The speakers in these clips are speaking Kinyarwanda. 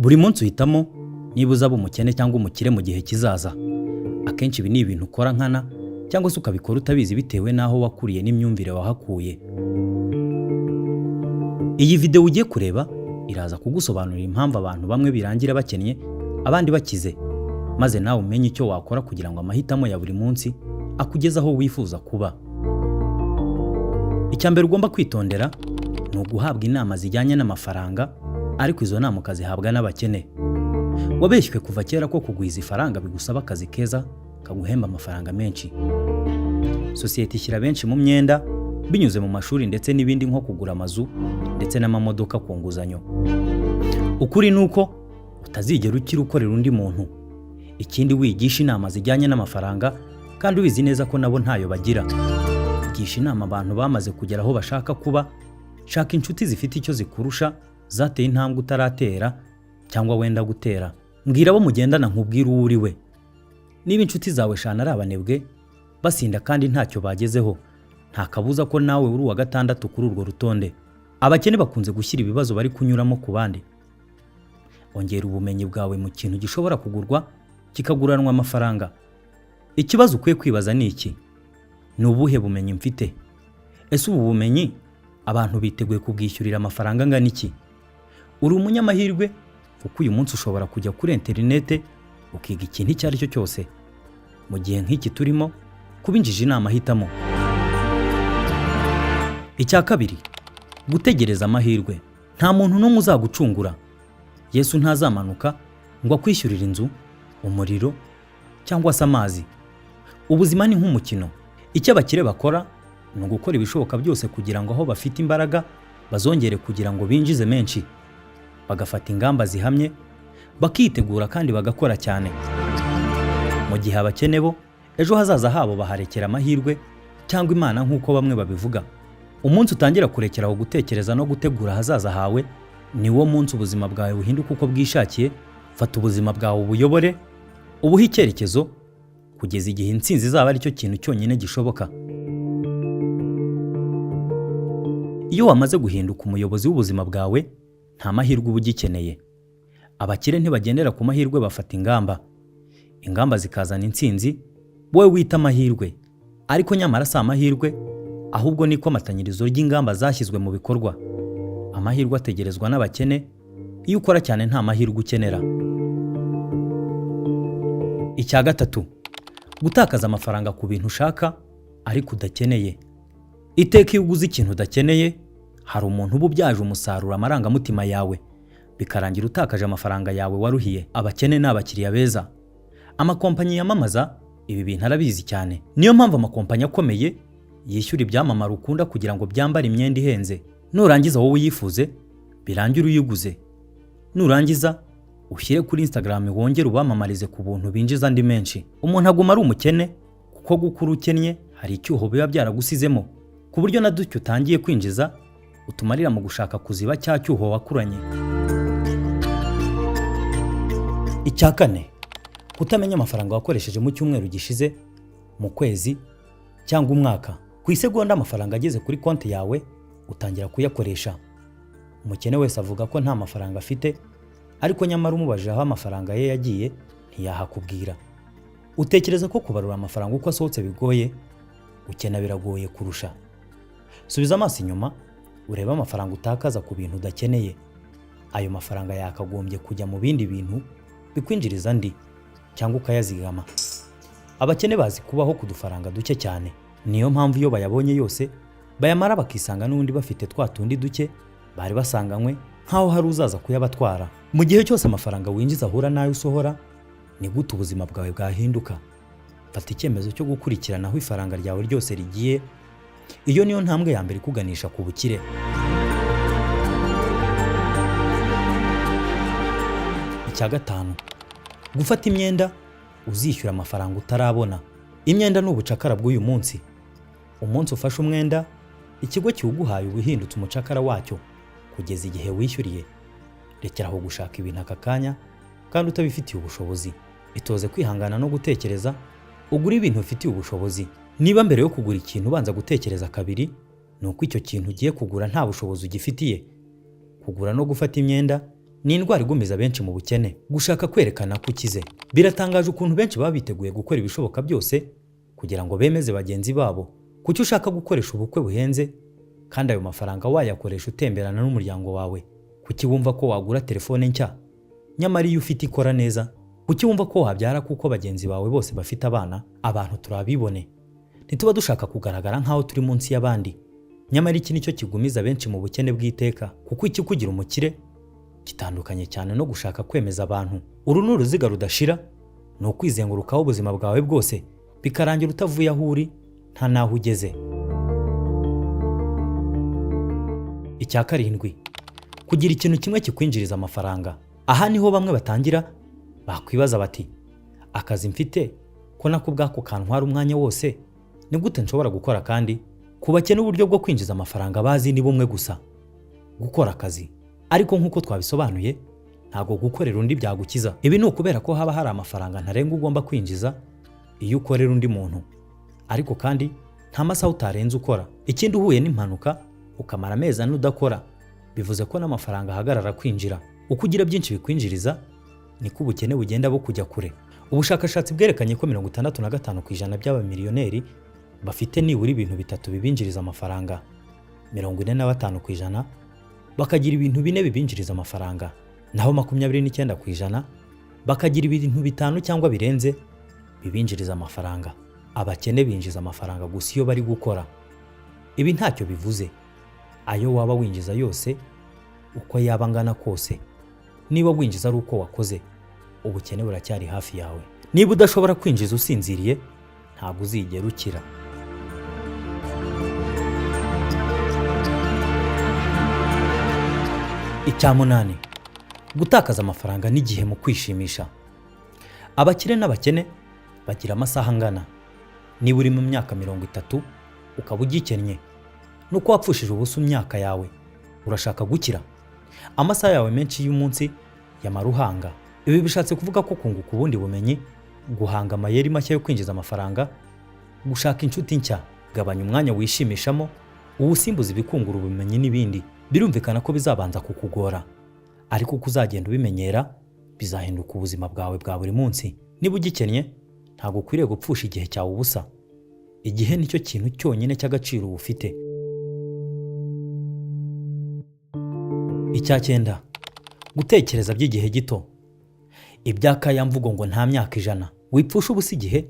Buri munsi uhitamo niba uzaba umukene cyangwa umukire mu gihe kizaza. Akenshi ibi ni ibintu ukora nkana cyangwa se ukabikora utabizi, bitewe n'aho wakuriye n'imyumvire wahakuye. Iyi videwo ugiye kureba iraza kugusobanurira impamvu abantu bamwe birangira bakennye, abandi bakize, maze nawe umenye icyo wakora kugira ngo amahitamo ya buri munsi akugeze aho wifuza kuba. Icya mbere ugomba kwitondera ni uguhabwa inama zijyanye n'amafaranga, ariko izo nama ukazihabwa n'abakene. Wabeshywe kuva kera ko kugwiza ifaranga bigusaba akazi keza kaguhemba amafaranga menshi. Sosiyete ishyira benshi mu myenda binyuze mu mashuri ndetse n'ibindi, nko kugura amazu ndetse n'amamodoka ku nguzanyo. Ukuri ni uko utazigera ukira ukorera undi muntu. Ikindi, wigisha inama zijyanye n'amafaranga kandi ubizi neza ko nabo ntayo bagira. Gisha inama abantu bamaze kugera aho bashaka kuba. Shaka inshuti zifite icyo zikurusha, zateye intambwe utaratera cyangwa wenda gutera. Mbwira abo mugendana nkubwire uwo uri we. Niba inshuti zawe eshanu ari abanebwe, basinda kandi ntacyo bagezeho, nta kabuza ko nawe uri uwa gatandatu kuri urwo rutonde. Abakene bakunze gushyira ibibazo bari kunyuramo ku bandi. Ongera ubumenyi bwawe mu kintu gishobora kugurwa kikaguranwa amafaranga. Ikibazo ukwiye kwibaza ni iki: ni ubuhe bumenyi mfite? Ese ubu bumenyi abantu biteguye kubwishyurira amafaranga angana iki? Uri umunyamahirwe kuko uyu munsi ushobora kujya kuri interinete ukiga ikintu icyo ari cyo cyose. Mu gihe nk'iki turimo, kuba injiji ni amahitamo. Icya kabiri, gutegereza amahirwe. Nta muntu n'umwe uzagucungura. Yesu ntazamanuka ngo akwishyurire inzu, umuriro cyangwa se amazi. Ubuzima ni nk'umukino. Icyo abakire bakora ni ugukora ibishoboka byose kugira ngo aho bafite imbaraga bazongere, kugira ngo binjize menshi, bagafata ingamba zihamye, bakitegura kandi bagakora cyane, mu gihe abakene bo ejo hazaza habo baharekera amahirwe cyangwa Imana, nk'uko bamwe babivuga. Umunsi utangira kurekera aho gutekereza no gutegura ahazaza hawe, ni wo munsi ubuzima bwawe buhinduka uko bwishakiye. Fata ubuzima bwawe ubuyobore, ubuhe icyerekezo, kugeza igihe intsinzi izaba ari cyo kintu cyonyine gishoboka. Iyo wamaze guhinduka umuyobozi w'ubuzima bwawe, nta mahirwe uba ugikeneye. Abakire ntibagendera ku mahirwe, bafata ingamba, ingamba zikazana intsinzi wowe wita amahirwe, ariko nyamara si amahirwe, ahubwo ni ikomatanyirizo ry'ingamba zashyizwe mu bikorwa. Amahirwe ategerezwa n'abakene. Iyo ukora cyane, nta mahirwe ukenera. Icya gatatu, gutakaza amafaranga ku bintu ushaka ariko udakeneye. Iteka iyo uguze ikintu udakeneye, hari umuntu uba ubyaje umusaruro amarangamutima yawe, bikarangira utakaje amafaranga yawe waruhiye. Abakene ni abakiriya beza. Amakompanyi yamamaza ibi bintu arabizi cyane. Niyo mpamvu amakompanyi akomeye yishyura ibyamamare ukunda kugira ngo byambare imyenda ihenze, nurangiza wowe uyifuze, birangire uyiguze, nurangiza ushyire kuri Instagram, wongere ubamamarize ku buntu, binjiza andi menshi. Umuntu aguma ari umukene kuko gukura ukennye hari icyuho biba byaragusizemo, ku buryo na duke utangiye kwinjiza utumarira mu gushaka kuziba cya cyuho wakuranye. Icya kane, kutamenya amafaranga wakoresheje mu cyumweru gishize, mu kwezi cyangwa umwaka. Ku isegonda amafaranga ageze kuri konti yawe, utangira kuyakoresha. Umukene wese avuga ko nta mafaranga afite, ariko nyamara umubajije aho amafaranga ye yagiye, ntiyahakubwira. Utekereza ko kubarura amafaranga uko asohotse bigoye? Gukena biragoye kurusha. Subiza amaso inyuma urebe amafaranga utakaza ku bintu udakeneye. Ayo mafaranga yakagombye kujya mu bindi bintu bikwinjiriza andi, cyangwa ukayazigama. Abakene bazi kubaho ku dufaranga duke cyane. Niyo mpamvu iyo bayabonye yose bayamara, bakisanga n'ubundi bafite twa tundi duke bari basanganywe, nk'aho hari uzaza kuyabatwara. Mu gihe cyose amafaranga winjiza ahura n'ayo usohora, ni gute ubuzima bwawe bwahinduka? Fata icyemezo cyo gukurikirana aho ifaranga ryawe ryose rigiye. Iyo niyo ntambwe ya mbere ikuganisha ku bukire. Icya gatanu, gufata imyenda uzishyura amafaranga utarabona. Imyenda ni ubucakara bw'uyu munsi. Umunsi ufashe umwenda, ikigo kiwuguhaye uba uhindutse umucakara wacyo kugeza igihe wishyuriye. Rekera aho gushaka ibintu aka kanya kandi utabifitiye ubushobozi. Itoze kwihangana no gutekereza, ugure ibintu ufitiye ubushobozi. Niba mbere yo kugura ikintu ubanza gutekereza kabiri, ni uko icyo kintu ugiye kugura nta bushobozi ugifitiye. Kugura no gufata imyenda ni Ni indwara igumiza benshi mu bukene. Gushaka kwerekana ko ukize. Biratangaje ukuntu benshi baba biteguye gukora ibishoboka byose kugira ngo bemeze bagenzi babo. Kuki ushaka gukoresha ubukwe buhenze kandi ayo mafaranga wayakoresha utemberana n'umuryango wawe? Kuki wumva ko wagura telefone nshya nyamara iyo ufite ikora neza? Kuki wumva ko wabyara kuko bagenzi bawe bose bafite abana? Abantu turabibone, ntituba dushaka kugaragara nk'aho turi munsi y'abandi. Nyamara iki nicyo kigumiza benshi mu bukene bw'iteka, kuko ikikugira umukire gitandukanye cyane no gushaka kwemeza abantu. Uru ni uruziga rudashira, ni ukwizengurukaho ubuzima bwawe bwose, bikarangira utavuye aho uri nta n'aho ugeze. Icya karindwi, kugira ikintu kimwe kikwinjiriza amafaranga. Aha niho bamwe batangira bakwibaza bati: "Akazi mfite ko nako ubwako kantwara umwanya wose, ni gute nshobora gukora?" Kandi ku bakene, uburyo bwo kwinjiza amafaranga bazi ni bumwe gusa: gukora akazi. Ariko nk'uko twabisobanuye, ntabwo gukorera undi byagukiza. Ibi ni ukubera ko haba hari amafaranga ntarengwa ugomba kwinjiza iyo ukorera undi muntu, ariko kandi nta masaha utarenze ukora. Ikindi, uhuye n'impanuka ukamara amezi 4 udakora, bivuze ko n'amafaranga ahagarara kwinjira. Uko ugira byinshi bikwinjiriza, niko ubukene bugenda bukujya kure. Ubushakashatsi bwerekanye ko 65% by'abamiliyoneri bafite nibura ibintu bitatu bibinjiriza amafaranga, 45% bakagira ibintu bine bibinjiriza amafaranga, naho 29% bakagira ibintu bitanu cyangwa birenze bibinjiriza amafaranga. Abakene binjiza amafaranga gusa iyo bari gukora. Ibi ntacyo bivuze. Ayo waba winjiza yose, uko yaba angana kose, niba winjiza ari uko wakoze, ubukene buracyari hafi yawe. Niba udashobora kwinjiza usinziriye, ntabwo uzigera ukira. Icya munani, gutakaza amafaranga n'igihe mu kwishimisha. Abakire n'abakene bagira amasaha angana. Niba uri mu myaka 30 ukaba ugikennye, nuko wapfushije ubusa imyaka yawe. Urashaka gukira? Amasaha yawe menshi y'umunsi yamara uhanga. Ibi bishatse kuvuga ko kunguka ubundi bumenyi, guhanga amayeri mashya yo kwinjiza amafaranga, gushaka inshuti nshya, gabanya umwanya wishimishamo uwusimbuza ibikungura ubumenyi n'ibindi. Birumvikana ko bizabanza kukugora, ariko uko uzagenda ubimenyera bizahinduka ubuzima bwawe bwa buri munsi. Niba ugikennye, ntabwo ukwiriye gupfusha igihe cyawe ubusa. Igihe nicyo kintu cyonyine cy'agaciro uba ufite. Icya cyenda, gutekereza by'igihe gito. Iby'akaya mvugo ngo nta myaka 100. Wipfusha ubusa igihe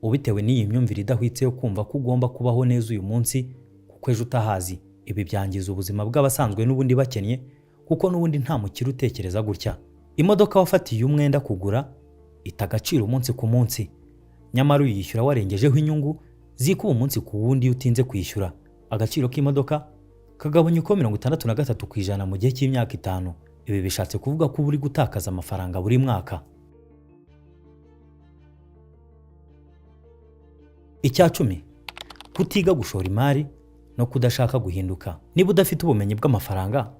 ubitewe n'iyi myumvire idahwitse yo kumva ko ugomba kubaho neza uyu munsi kuko ejo utahazi. Ibi byangiza ubuzima bw'abasanzwe n'ubundi bakennye, kuko n'ubundi nta mukire utekereza gutya. Imodoka wafatiye umwenda kugura ita agaciro umunsi ku munsi, nyamara uyishyura warengejeho inyungu zikuba umunsi ku wundi iyo utinze kwishyura. Agaciro k'imodoka kagabanyukaho 63% mu gihe cy'imyaka 5. Ibi bishatse kuvuga ko uba uri gutakaza amafaranga buri mwaka. Icya 10, kutiga gushora imari no kudashaka guhinduka. Niba udafite ubumenyi bw'amafaranga,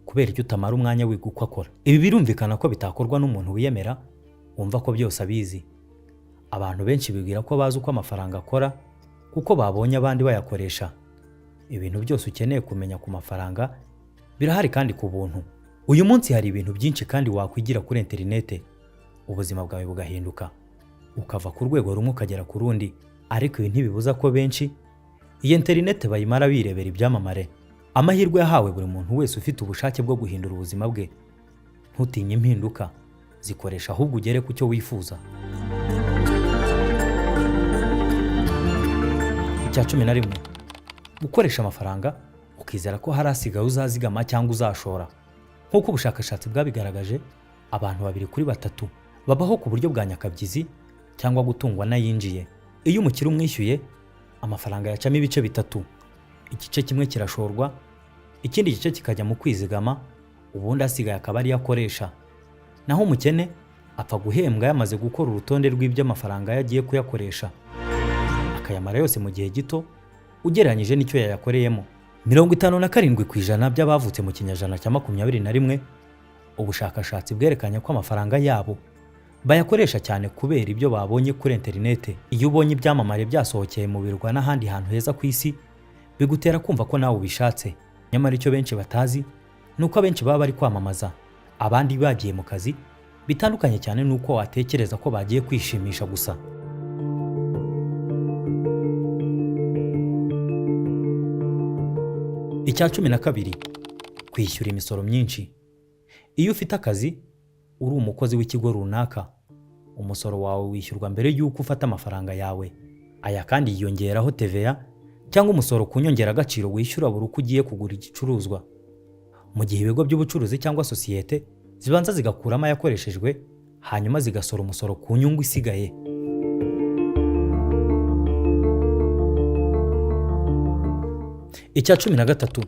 kubera icyo utamara umwanya wiga uko akora? Ibi birumvikana ko bitakorwa n'umuntu wiyemera, wumva ko byose abizi. Abantu benshi bibwira ko bazi uko amafaranga akora kuko babonye abandi bayakoresha. Ibintu byose ukeneye kumenya ku mafaranga birahari kandi ku buntu. Uyu munsi hari ibintu byinshi kandi wakwigira kuri interinete, ubuzima bwawe bugahinduka, ukava ku rwego rumwe ukagera ku rundi. Ariko ibi ntibibuza ko benshi iyi interinete bayimara birebera ibyamamare. Amahirwe yahawe buri muntu wese ufite ubushake bwo guhindura ubuzima bwe. Ntutinye impinduka, zikoresha ahubwo ugere ku cyo wifuza. Icya 11, gukoresha amafaranga ukizera ko hari asigaye uzazigama cyangwa uzashora. Nk'uko ubushakashatsi bwabigaragaje, abantu 2 kuri 3 babaho ku buryo bwa nyakabyizi cyangwa gutungwa n'ayinjiye. Iyo umukire umwishyuye, amafaranga yacamo ibice 3. Igice kimwe kirashorwa, ikindi gice kikajya mu kwizigama, ubundi asigaye akaba ariyo akoresha. Naho umukene apfa guhembwa yamaze gukora urutonde rw'ibyo amafaranga ye agiye kuyakoresha, akayamara yose mu gihe gito ugereranyije n'icyo yayakoreyemo. 57% by'abavutse mu kinyejana cya 21, ubushakashatsi bwerekanye ko amafaranga yabo bayakoresha cyane kubera ibyo babonye kuri interinete. Iyo ubonye ibyamamare byasohokeye mu birwa n'ahandi hantu heza ku isi, bigutera kumva ko nawe ubishatse. Nyamara icyo benshi batazi ni uko abenshi baba bari kwamamaza. Abandi bagiye mu kazi, bitandukanye cyane n'uko watekereza ko bagiye kwishimisha gusa. Icya 12, kwishyura imisoro myinshi. Iyo ufite akazi, uri umukozi w'ikigo runaka, umusoro wawe wishyurwa mbere y'uko ufata amafaranga yawe. Aya kandi yiyongeraho TVA cyangwa umusoro ku nyongeragaciro wishyura buri uko ugiye kugura igicuruzwa. Mu gihe ibigo by'ubucuruzi cyangwa sosiyete zibanza zigakuramo ayakoreshejwe, hanyuma zigasora umusoro ku nyungu isigaye. Icya 13,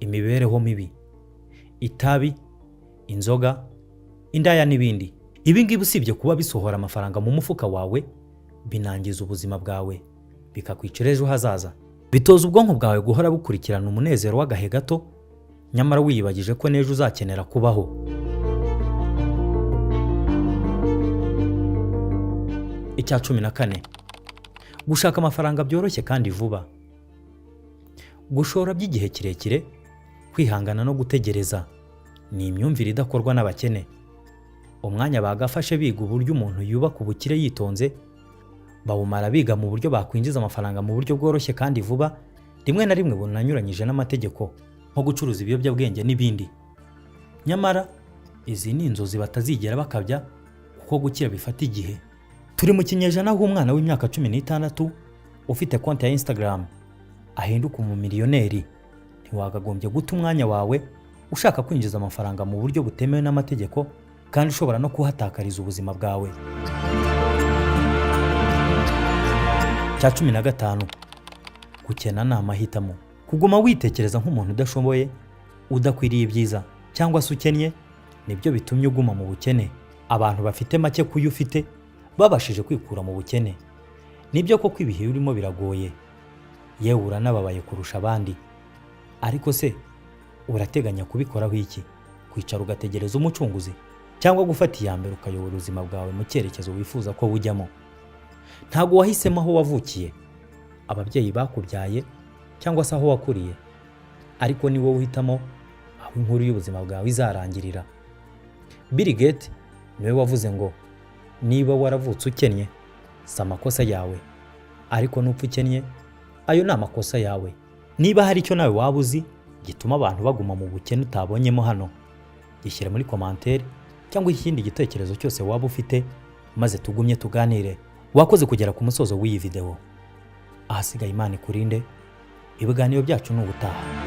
imibereho mibi. Itabi, inzoga, indaya n'ibindi. Ibi ngibi usibye kuba bisohora amafaranga mu mufuka wawe, binangiza ubuzima bwawe, bikakwicira ejo hazaza. Bitoza ubwonko bwawe guhora bukurikirana umunezero w'agahe gato, nyamara wiyibagije ko n'ejo uzakenera kubaho. Icya 14, gushaka amafaranga byoroshye kandi vuba. Gushora by'igihe kirekire, kwihangana no gutegereza ni imyumvire idakorwa n'abakene. Umwanya bagafashe biga uburyo umuntu yubaka ubukire yitonze, bawumara biga mu buryo bakwinjiza amafaranga mu buryo bworoshye kandi vuba, rimwe na rimwe bunanyuranyije n'amategeko, nko gucuruza ibiyobyabwenge n'ibindi. Nyamara izi ni inzozi batazigera bakabya, kuko gukira bifata igihe. Turi mu kinyejana aho umwana w'imyaka 16 ufite konti ya Instagram ahinduka umumiliyoneri. Ntiwakagombye guta umwanya wawe ushaka kwinjiza amafaranga mu buryo butemewe n'amategeko, kandi ushobora no kuhatakariza ubuzima bwawe. Cya 15, gukena ni amahitamo. Kuguma witekereza nk'umuntu udashoboye, udakwiriye ibyiza cyangwa se ukennye, nibyo bitumye uguma mu bukene. Abantu bafite make kuyo ufite babashije kwikura mu bukene. Nibyo koko ibihe urimo biragoye, yewe uranababaye kurusha abandi. Ariko se urateganya kubikoraho iki? Kwicara ugategereza umucunguzi, cyangwa gufata iya mbere ukayobora ubuzima bwawe mu cyerekezo wifuza ko bujyamo? Ntabwo wahisemo aho wavukiye, ababyeyi bakubyaye cyangwa se aho wakuriye, ariko ni wowe uhitamo aho inkuru y'ubuzima bwawe izarangirira. Bill Gates niwe wavuze ngo niba waravutse ukennye si amakosa yawe, ariko nupfa ukennye ayo ni amakosa yawe. Niba hari icyo nawe waba uzi gituma abantu baguma mu bukene utabonyemo hano, gishyira muri commentaire cyangwa ikindi gitekerezo cyose waba ufite, maze tugumye tuganire. Wakoze kugera ku musozo w'iyi video. Ahasigaye Imana ikurinde. Ibiganiro byacu ni ubutaha.